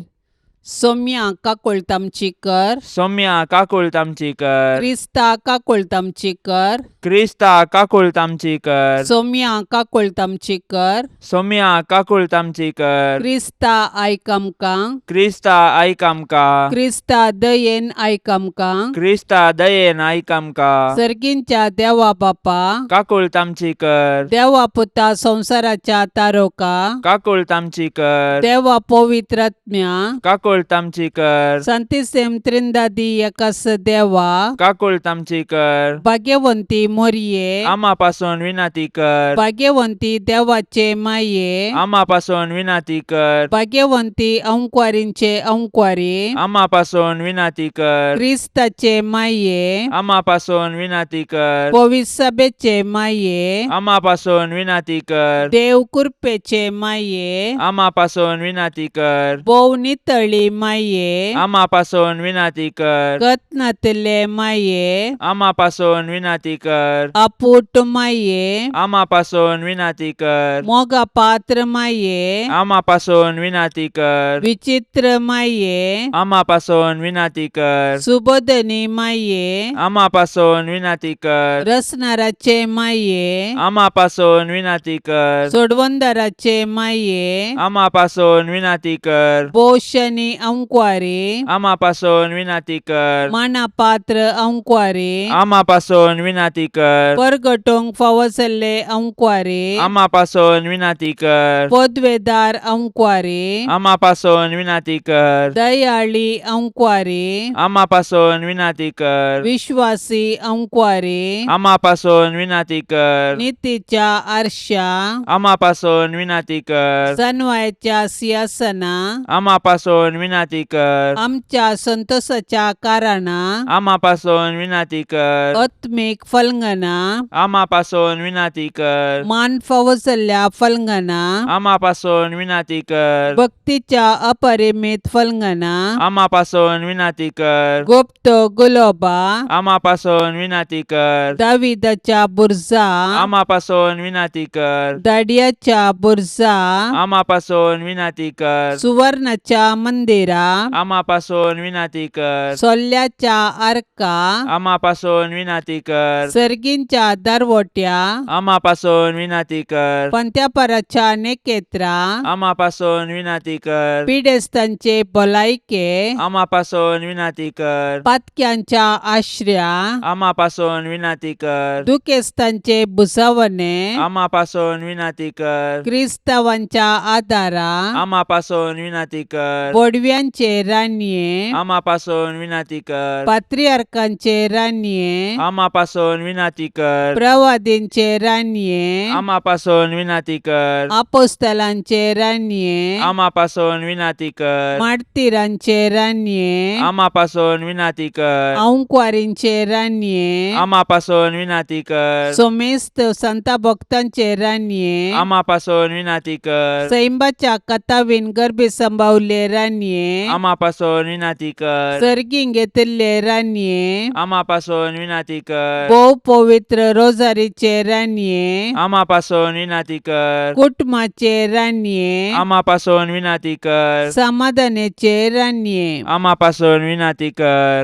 सोम्या काकुळट आमची कर. सोम्या काकुळट आमची कर. क्रिस्ता काकुळट आमची कर. क्रिस्ता काकुळट आमची कर. सोम्या काकुळट आमची कर. सोम्या काकुळट आमची कर. क्रिस्ता आयक आमकां. क्रिस्ता आयक आमकां. क्रिस्ता दयेन आयक आमकां. क्रिस्ता दयेन आयक आमकां. सर्गींच्या देवा बापा, काकुळट आमची कर. देवा पुता संवसाराच्या तारोका, काकुळट आमची कर. देवा पवित्र आत्म्या, काकुळट काकुळट आमची कर. सांतिसेम त्रिंदादी एकास देवा, काकुळट आमची कर. भाग्यवंती मोरये, आमा पासून विनंती कर. भाग्यवंती देवाचे माये, आमा पासून विनंती कर. भाग्यवंती अंकवारींचे अंकवारी, आमा पासून विनंती कर. क्रिस्ताचे माये, आमा पासून विनंती कर. पविसभेचे माये, आमा पासून विनंती कर. देव कृपेचे माये, आमा पासून विनंती कर. भोव नितळी माये, आमा पासून विनंती कर. गतनातले माये, आमा पासून विनंती कर. अपूट माये, आमा पासून विनंती कर. मोगा पात्र माये, आमा पासून विनंती कर. विचित्र माये, आमा पासून विनंती कर. सुबोधनी माये, आमा पासून विनंती कर. रसनाराचे माये, आमा पासून विनंती कर. सोडवंदाराचे माये, आमा पासून विनंती कर. पोषणी अंकवारी, आमा पासून विनंती कर. मानापात्र अंकवारी, आमा पासून विनंती कर. परगटोंक फावो जाल्ले अंकवारी, आमा पासून विनंती कर. पदवेदार अंकवारी, आमा पासून विनंती कर. दयाळी अंकवारी, आमा पासून विनंती कर. विश्वासी अंकवारी, आमा पासून विनंती कर. नितीच्या आरशा, आमा पासून विनंती कर. सनवायच्या सिंहासना, आमा पासून विनंती कर. आमच्या संतोषाच्या कारणा, आमा पासून विनंती कर. आत्मीक फलंगना, आमा पासून विनंती कर. मान फावो जाल्ल्या फलंगना, आमा पासून विनंती कर. भक्तीच्या अपरिमित फलंगना, आमा पासून विनंती कर. गुप्त गुलोबा, आमा पासून विनंती कर. दाविदाच्या बुरजा, आमा पासून विनंती कर. दाडियाच्या बुरजा, आमा पासून विनंती कर. सुवर्णाच्या मंदिरा, आमा पासून विनंती कर. सोल्ल्याच्या आर्का, आमा पासून विनंती कर. सर्गींच्या दरवट्या, आमा पासून विनंती कर. पंत्यापराच्या नेकेत्रा, आमा पासून विनंती कर. पिडेस्तांचे भलायके, आमा पासून विनंती कर. पातक्यांच्या आश्र्या, आमा पासून विनंती कर. दुखेस्तांचे भुजावणे, आमा पासून विनंती कर. क्रिस्तावांच्या आदारा, आमा पासून विनंती कर. बोडव्यांचे रानये, आमा पासून विनंती कर. पात्रियार्कांचे रानये, आमा पासून विनंती कर. प्रवादींचे रानये, आमा पासून विनंती कर. आपोस्तलांचे रानये, आमा पासून विनंती कर. मार्तीरांचे रानये, आमा पासून विनंती कर. अंकवारींचे रानये, आमा पासून विनंती कर. सोमेस्त संता भक्तांचे रानये, आमा पासून विनंती कर. सैंबाच्या कथावीन गर्भी संभावले रानये, आमा पासून विनंती कर. सर्गीं घेतिल्ले रानये, आमा पासून विनंती कर. भोव पवित्र रोजारीचे रानये, आमा पासून विनंती कर. कुटुंबाचे रानये, आमा पासून विनंती कर. समाधानाचे रानये, आमा पासून विनंती कर.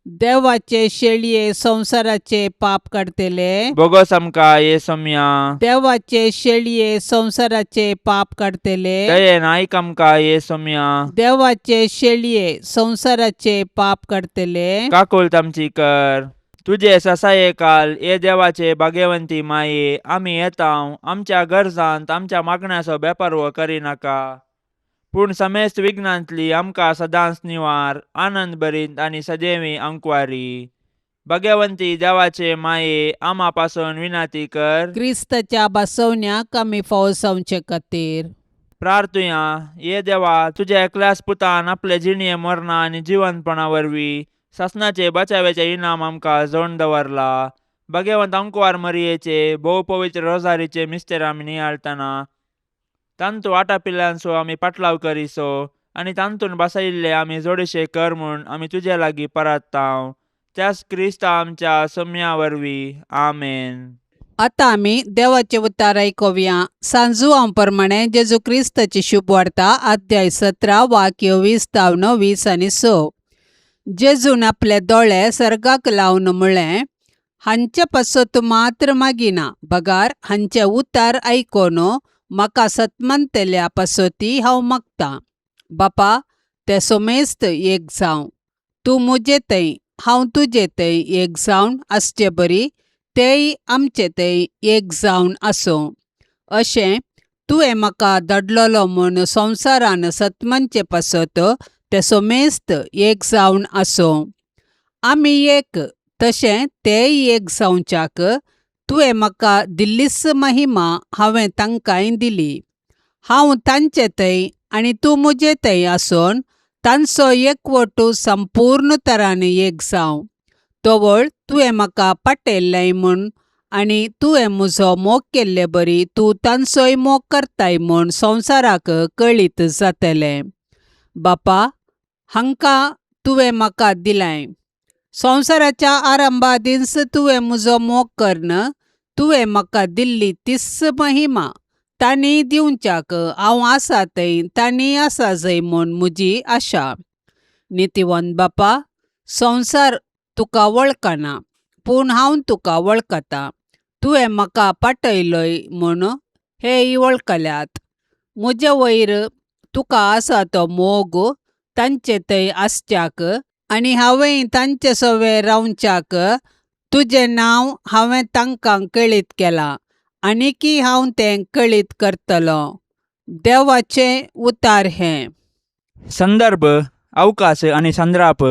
देवाचे शेळये संवसाराचे पाप काडतले, बोगस आमकां ये सोम्या. देवाचे शेळये संवसाराचे पाप काडतले, दयेन आयक आमकां ये सोम्या. देवाचे शेळये संवसाराचे पाप काडतले, काकुळट आमची कर. तुजे ससाये काल ये देवाचे भाग्यवंती माये, आमी येता आमच्या गरजांत आमच्या मागण्याचो बेपर्व करिनाका, पूण समेस्त विघ्नांतली आमकां सदांच निवार, आनंद भरीत आनी सदैवी अंकवारी. भाग्यवंती देवाचे माये, आमा पासून विनंती कर. क्रिस्ताच्या बसवण्याक आमी फावो जावचे खातीर. प्रार्थुया. ये देवा, तुज्या एकल्याच पुतान आपले जिणये मरणा आनी जिवंतपणा वरवीं सासणाचे बचाव्याचे इनाम आमकां जोडून दवरला. भाग्यवंत अंकवार मरियेचे भोव पवित्र रोजारीचे मिस्तेर आमी नियाळतना तांतू आटापिल्ल्यांचो आमी पाटलाव करिसो आनी तांतून बसयिल्ले आमी जोडीशे कर म्हूण आमी तुजे लागीं परत्तांव, त्याच क्रिस्ता आमच्या सोम्या वरवीं. आमेन. आतां आमी देवाचे उतार आयकुया. सांजुआं प्रमाणे जेजू क्रिस्ताची शुभ वार्ता, अध्याय 17, वाक्य 20 जावन 20 आनी 6. जेजून आपले दोळे सर्गाक लावन म्हळें, हांचे पासत मात्र मागिना, बगार हांचे उतार आयकोन म्हाका सतमनतल्या पासती हांव मागतां. बापा, ते सोमेस्त एक जावं, तूं म्हजे थंय हांव तुजे थंय एक जावन आसचे बरी तेय आमचे थंय एक जावन आसूं. अशें तुवें म्हाका धाडलेलो म्हूण संवसारान सतमनचे पासत ते सोमेस्त एक जावन आसूं. आमी एक तशें तेय एक जावच्याक तुवें म्हाका दिल्लीच महिमा हांवें तांकांय दिली. हांव तांचे थंय आनी तूं म्हजे थंय आसून तांचो एकवटू संपूर्ण तरांनी एक जावं. तवळ तुवें म्हाका पाठयल्लें म्हूण आनी तुवें म्हजो मोग केल्ले बरी तूं तांचोय मोग करताय म्हूण संवसाराक कळीत जातलें. बापा, हांकां तुवें म्हाका दिलाय. संवसाराच्या आरंभा दीस तुवें म्हजो मोग करून तुवें म्हाका दिल्ली तीच महिमा तांणी दिवच्याक हांव आसा थंय तांणी आसा जंय म्हूण म्हजी आशा. नितीवंत बापा, संवसार तुका वळखना पूण हांव तुका वळखतां. तुवें म्हाका पाठयलोय म्हूण हेय वळखल्यात. म्हजे वयर तुका आसा तो मोग तांचे थंय आसच्याक आनी हांवें तांचे सवें रावच्याक तुजें नांव हांवें तांकां कळीत केलां आनीकी हांव तें कळीत करतलों. देवाचें उतार हें. संदर्भ, अवकाश आनी संद्राप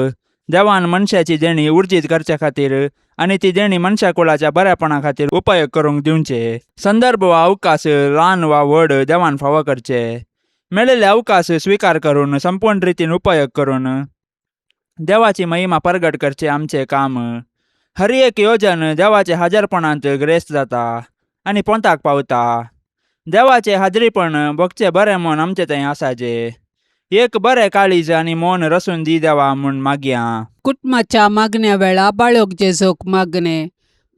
देवान मनशाची देणी उर्जीत करचे खातीर आनी ती देणी मनशा कुळाच्या बऱ्यापणा खातीर उपयोग करूंक दिवचे. संदर्भ वा अवकाश ल्हान वा व्हड देवान फावो करचे. मेळिल्ले अवकाश स्विकार करून संपूर्ण रितीन उपयोग करून देवाची महिमा परगट करचे आमचें काम. हर एक योजन देवाचे हाजरपणांत ग्रेस्त जाता आनी पोंताक पावता. देवाचें हाजरीपण भोगचें बरें मन आमचें थंय आसाचें. एक बरें काळीज आनी मन रसून दी देवा म्हूण मागया. कुटुंबाच्या मागण्या वेळा बाळक जेजूक मागणें.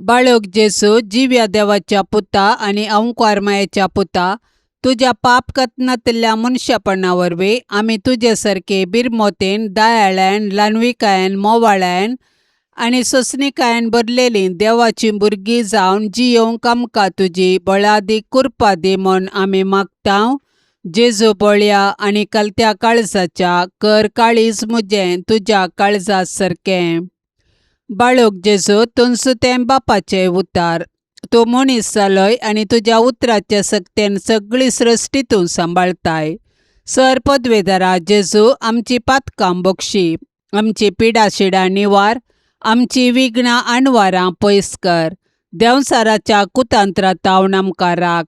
बाळक जेजू, जिव्या देवाच्या पुता आनी अंकुर मायेच्या पुता, तुज्या पाप कथनांतल्या मनशापणा वरवीं आमी तुजे सारके बिरमोतेन, दयाळ्यान, ल्हानविकायेन, मोवाळ्यान आनी सोंसणिकायेन भरलेलीं देवाचीं भुरगीं जावन जियोवंक आमकां तुजी बळादीक कृपा दी म्हूण आमी मागता. जेजू बळया आनी कलत्या काळजाच्या, कर काळीज म्हजें तुज्या काळजा सारकें. बाळक जेजू, तुमचो तें बापाचें उतार. तूं मनीस जालोय आनी तुज्या उतराचे सक्तेन सगळी सृश्टी तूं सांबाळताय. सर पदवेदारा जेजू, आमची पातकां बक्षी, आमची पिडाशिडां निवार, आमची विघ्नां अणवारां पयस कर. देंवचाराच्या कुतांत्रां तावन आमकां राख.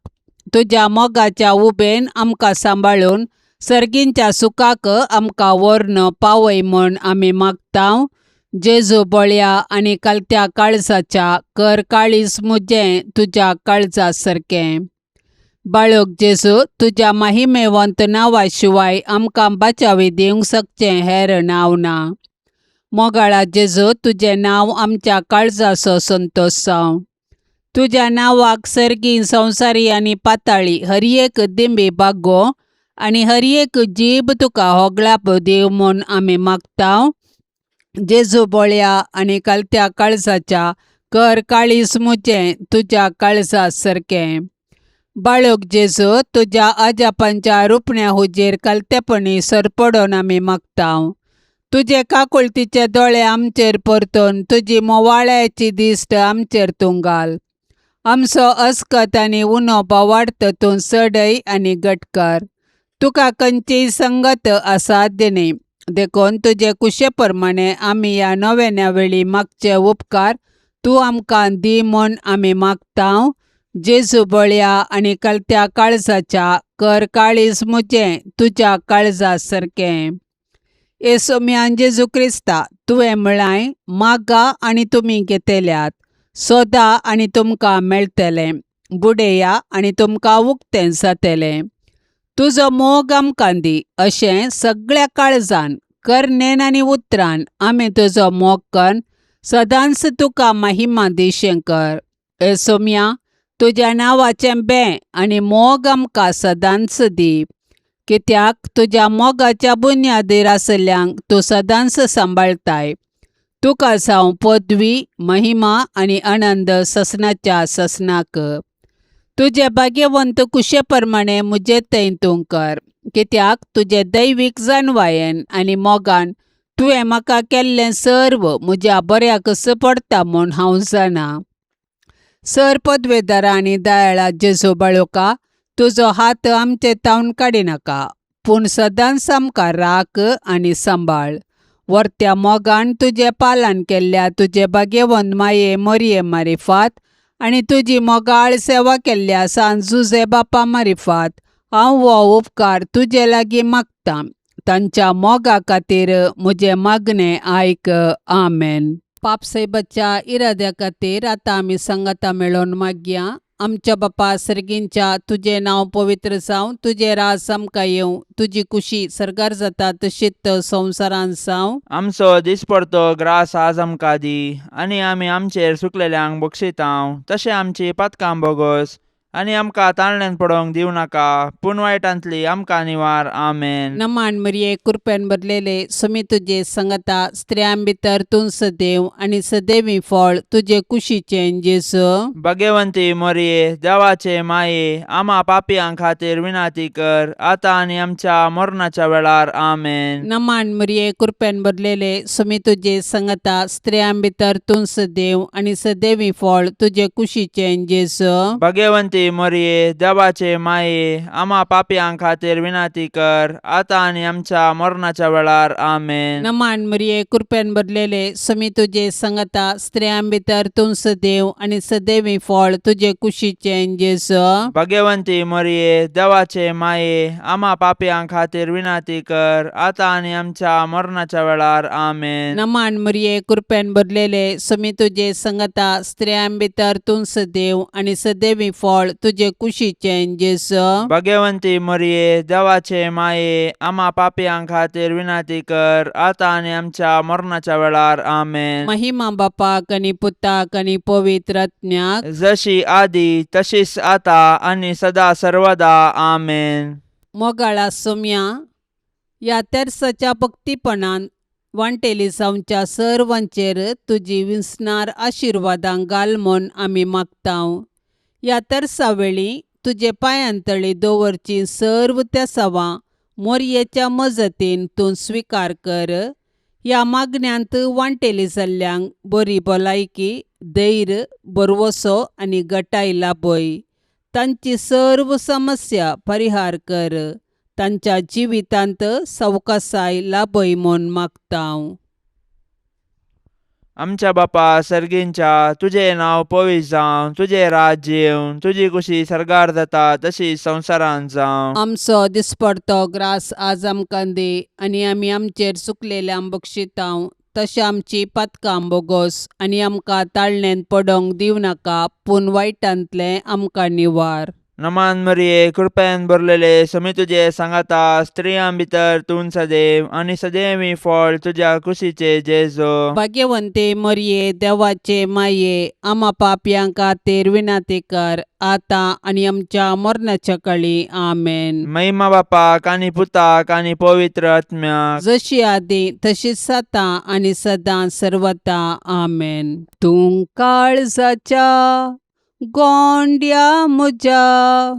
तुज्या मोगाच्या उबेन आमकां सांबाळून सर्गींच्या सुखाक आमकां व्हरून पावय म्हूण आमी मागता. जेजू बळया आनी कलत्या काळजाच्या, कर काळीज म्हजें तुज्या काळजा सारकें. बाळक जेजू, तुज्या महिमेवंत नांवा शिवाय आमकां बचावी दिवंक शकचें हेर नांव ना. मोगाळा जेजू, तुजें नांव आमच्या काळजाचो संतोश जावं. तुज्या नांवाक सर्गी, संवसारी आनी पाताळी हर एक दिंबी बागो आनी हर एक जीब तुका होगळाप दिव म्हूण आमी मागता. जेजू बळया आनी कलत्या काळजाच्या, कर काळीज म्हजें तुज्या काळजा सारकें. बाळक जेजू, तुज्या अजापांच्या रुपण्या हुजीर कलतेपणी सरपडोन आमी मागता. तुजे काकुळतीचे दोळे आमचेर परतून तुजी मोवाळ्याची दिश्ट आमचेर तूं घाल. आमचो अस्कत आनी उणो वाडत तूं चडय आनी घट कर. तुका खंयचीय संगत असाध्य न्ही, देखून तुजे कुशे प्रमाणे आमी ह्या नव्यान्या वेळी मागचे उपकार तूं आमकां दी म्हूण आमी मागता. जेजू बळया आनी कलत्या काळजाच्या, कर काळीज म्हजें तुज्या काळजा सारकें. येसोम्यान जेजू क्रिस्ता, तुवें म्हळांय, मागा आनी तुमी घेतल्यात, सोदा आनी तुमकां मेळटलें, बुडया आनी तुमकां उक्तें जातलें. तुजो मोग आमकां दी अशें सगळ्या काळजान, करणेन आनी उतरान आमी तुजो मोग करून सदांच तुका महिमा दिशें कर. येसोम्या, तुज्या नांवाचें बें आनी मोग आमकां सदांच दी, कित्याक तुज्या मोगाच्या बुन्यादीर आशिल्ल्यांक तूं सदांच सांबाळताय. तुका जावं पदवी, महिमा आनी आनंद ससनाच्या ससनाक. तुजे भाग्यवंत कुशे प्रमाणे म्हजे थंय तूं कर, कित्याक तुजे दैवीक जाणवायेन आनी मोगान तुवें म्हाका केल्लें सर्व म्हज्या बऱ्याकच पडटा म्हूण हांव जाणा. सर पदवेदारा आनी दयाळा जेजू बाळोका, तुजो हात आमचे तावन काडिनाका. पूण सदांच आमकां राख आनी सांबाळ. वर्त्या मोगान तुजें पालन केल्ल्या तुजे भाग्यवंत माये मोरये मारिफात आनी तुजी मोगाळ सेवा केल्ल्या सान जुजे बापा मारिफात हांव हो उपकार तुजे लागीं मागतां. तांच्या मोगा खातीर म्हजें मागणें आयक. आमेन. पापसायबाच्या इराद्या खातीर आतां आमी सांगाता मेळोवन मागया. आमच्या बापा सर्गींच्या, तुजें नांव पवित्र जावं, तुजें राज आमकां येवं, तुजी कुशी सर्गार जाता तशीच संवसारांत जावं. आमचो दिसपडतो ग्रास आज आमकां दी आनी आमी आमचेर सुकलेल्यांक बक्षितांव तशें आमची पातकां बोगोस आनी आमकां ताळण्यान पडोवंक दिवं नाका पूण वायटांतली आमकां निवार. आमेन. नमान मरिये, कृपेन भरलेले, समी तुजे संगता, स्त्रियां भितर तूं सदैव आनी सदैवी फळ तुजे कुशीचें जेजू. भाग्यवंती मोरये, देवाचे माये, आमा पापयां खातीर विनाती कर आतां आनी आमच्या मरणाच्या वेळार. आमेन. नमान मरिये, कृपेन भरलेले, समी तुजे संगता, स्त्रियां भितर तूं सदैव आनी सदैवी फळ तुजे कुशीचें जेजू. भाग्यवंती मोरये, देवाचे माये, आमा पापयां खातीर विनाती कर आतां आनी आमच्या मरणाच्या वेळार. आमेन. नमान मरिये, कृपेन भरलेले, समी तुजे संगता, स्त्रियां भितर तूं सदैव आनी सदैवी फळ तुजे कुशीचें जेजू. भाग्यवंती मोरये, देवाचे माये, आमा पापयां खातीर विनाती कर आतां आनी आमच्या मरणाच्या वेळार. आमेन. नमान मरिये, कृपेन भरलेले, समी तुजे संगता, स्त्रियां भितर तूं सदैव आनी सदैवी फळ तुजे कुशीचें जेजू. भाग्यवंती मोरये, देवाचे माये, आमा पापयां खातीर विनाती कर आतां आनी आमच्या मरणाच्या वेळार. आमेन. महिमा बापाक आनी पुताक आनी पवित्र आत्म्याक, जशी आदी तशीच आता आनी सदा सर्वदा. आमेन. मोगाळा सोम्या, ह्या तेर्साच्या भक्तीपणान वांटेली जावच्या सर्वांचेर तुजी विसणार आशिर्वादां घाल म्हूण आमी मागतांव. ह्या तेर्सा वेळी तुजे पांयांतळी दवरची सर्व तेसावां मोरयेच्या मजतीन तूं स्विकार कर. ह्या मागण्यांत वांटेली जाल्ल्यांक बरी भलायकी, धैर्य, भरवसो आनी गटाय लाभय. तांची सर्व समस्या परिहार कर. तांच्या जिवितांत सवकासाय लाभय म्हूण मागतांव. आमच्या बापा सर्गींच्या, तुजें नांव पवित्र जावं, तुजें राज्य येवं, तुजी कुशी सर्गार जाता तशी संवसारांत जावं. आमचो दिसपडतो ग्रास आज आमकां दी आनी आमी आमचेर चुकलेल्यांक बक्षितांव तशें आमची पातकां बोगोस आनी आमकां ताळणेंत पडोवंक दिवं नाका पूण वायटांतलें आमकां निवार. नमान मरिये, कृपेन भरलेले, समी तुजे सांगाता, स्त्रियां भितर तूं सदैव आनी सदैवी फळ तुज्या कुशीचे जेजो. भाग्यवंते मरिये, देवाचे माये, आमा पापयां खातीर विनंती कर आतां आनी आमच्या मरणाच्या काळी. आमेन. महिमा बापाक आनी पुताक आनी पवित्र आत्म्याक, जशी आदी तशीच आतां आनी सदां सर्वता. आमेन. तूं काळजाच्या गोंड्या म्हज्या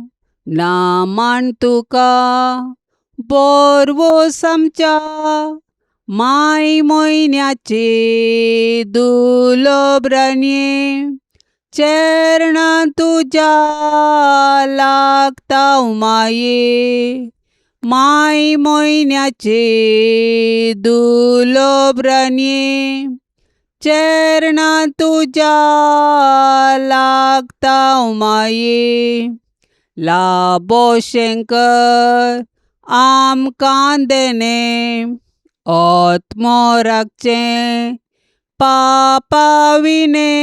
नामान तुका बोरवोस आमच्या माय म्हयन्याचे दुलोब्रांनी चरणां तुज्या लागता माये. माय म्हयन्याचे दुलोब्रांनी चरणां तुज्या लागता माये. लाबो शंकर आमकां देणे आत्मो राखचें पापाविणे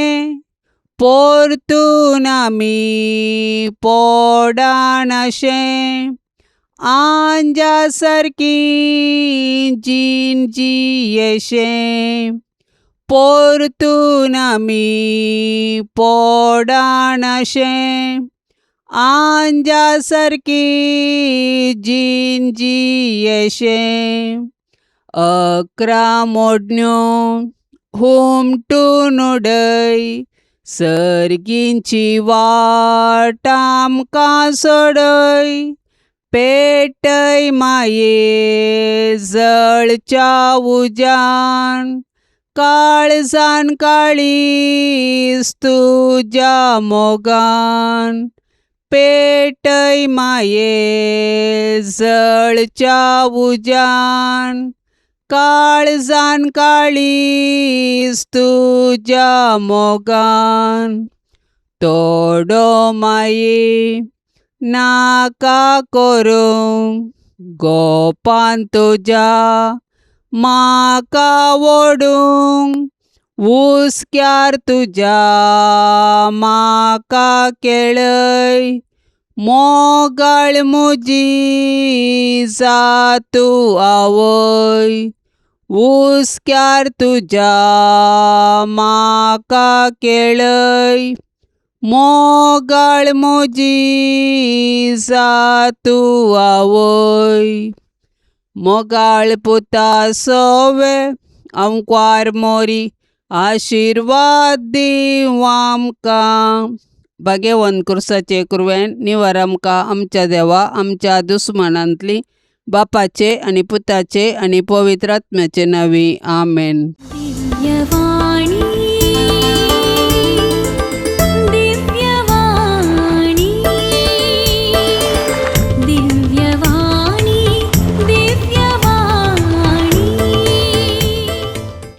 पोरतून आमी पोडानाशें आंजा सारकी जीण जियेशें पोरतून आमी पोडानाशें आंजा सारकी जीण जियेशें. 11 मोडण्यो हुमटून उडय सर्गींची वाट आमकां सोडय पेटय माये जळच्या उज्यान काळजान काळीज तुज्या मोगान पेटय माये जळच्या उज्यान काळजान काळीज तुज्या मोगान तोडो माये नाका करूंक गोपान तुज्या म्हाका वोडूंक हुस्क्यार तुज्या म्हाका केळय मोगाळ म्हजी जा तूं आवय हुस्क्यार तुज्या म्हाका केळय मोगाळ म्हजी जा तूं आवय मोगाळ पुता सोवे आंकवार मोरी आशिर्वाद दीवं आमकां भाग्यवंत कुर्साचे कुरवेन निवार आमकां आमच्या देवा आमच्या दुस्मानांतली बापाचे आनी पुताचे आनी पवित्र आत्म्याचे नांवी आमेन. दिव्यवाणी.